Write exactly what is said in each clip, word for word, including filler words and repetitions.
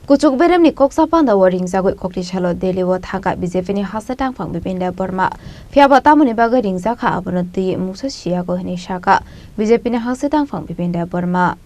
Kuchuk beremni koksa panda o ringjagwi kokti salo Delhi o thangkha B J P ni haste tangphang Bipin Debbarma. Phiya ba tamoni bagwi ringjak kha abono twi mungsa siyago hwnwi sakha B J P ni haste tangphang Bipin Debbarma.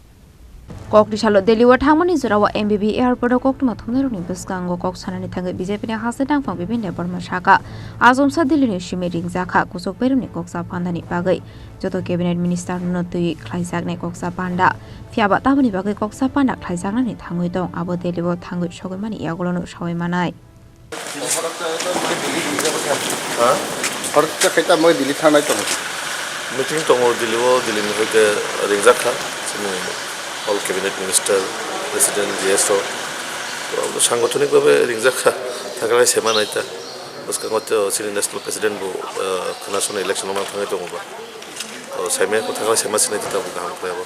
Kokti salo Delhi o thangmani jorao M B B airport o koktwma thumnairokni bwskango kok sanani thangwi B J P ni haste tangphang Bipin Debbarma sakha. Achomsa Delhi ni simi ringjak kha kuchuk beremni koksa pandani bagwi. Joto cabinet minister no twi khlaijaknai koksa panda. Phiya ba tamoni bagwi koksa panda khlaijaknani thangwi tong, abo Delhi o thangwi sogwi mani yagulo no sawi manai. Ha? Horta khe tamo Delhi thangnai tongo. Meeting tongo Delhi o, Delhi ni hoite ringjak kha chini all cabinet minister, president, G S rok. To abo sangothonik bhabe ringjak kha, thangkhlai sema nai ta. Bwskango to chini national president bo, eh, khwna sona election o mang thangwi tongo ba. To saimaya kwthang khe saima sinai tita bo kaham khlai abo.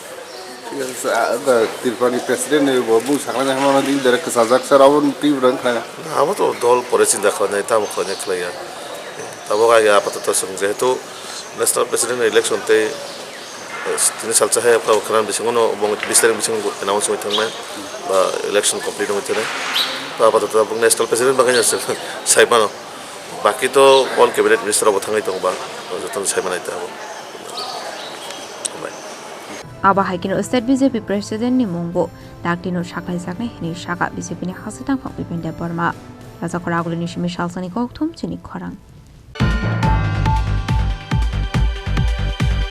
Thik ase, sa-, ah, da, Tripura ni president ni bo bung saknai hwnma din direct kwchajak sir abo Tripura wngkha. Abo to dol pore chinta khlainai, tamo khlainai khlaiya. Tabok age apatoto chwng jehetu national president ni election tei, eh, tini salsa hai khwna bisingo no bong bis tarik bisingo announce wngwi thangnai ba election complete wngwi thangnai. To apatoto bung national president bagwi no chwng sai mano. Baki to all cabinet minister rok bo thangwi tongo ba, jotono sai manai ta abo. Hambai. Abo hai kheno state B J P president ni mung bo dakti no saklaijaknai hwnwi sakha B J P ni haste tangphang Bipin Debbarma. Rajakhor Agulini simi salsani kokthum chini khorang.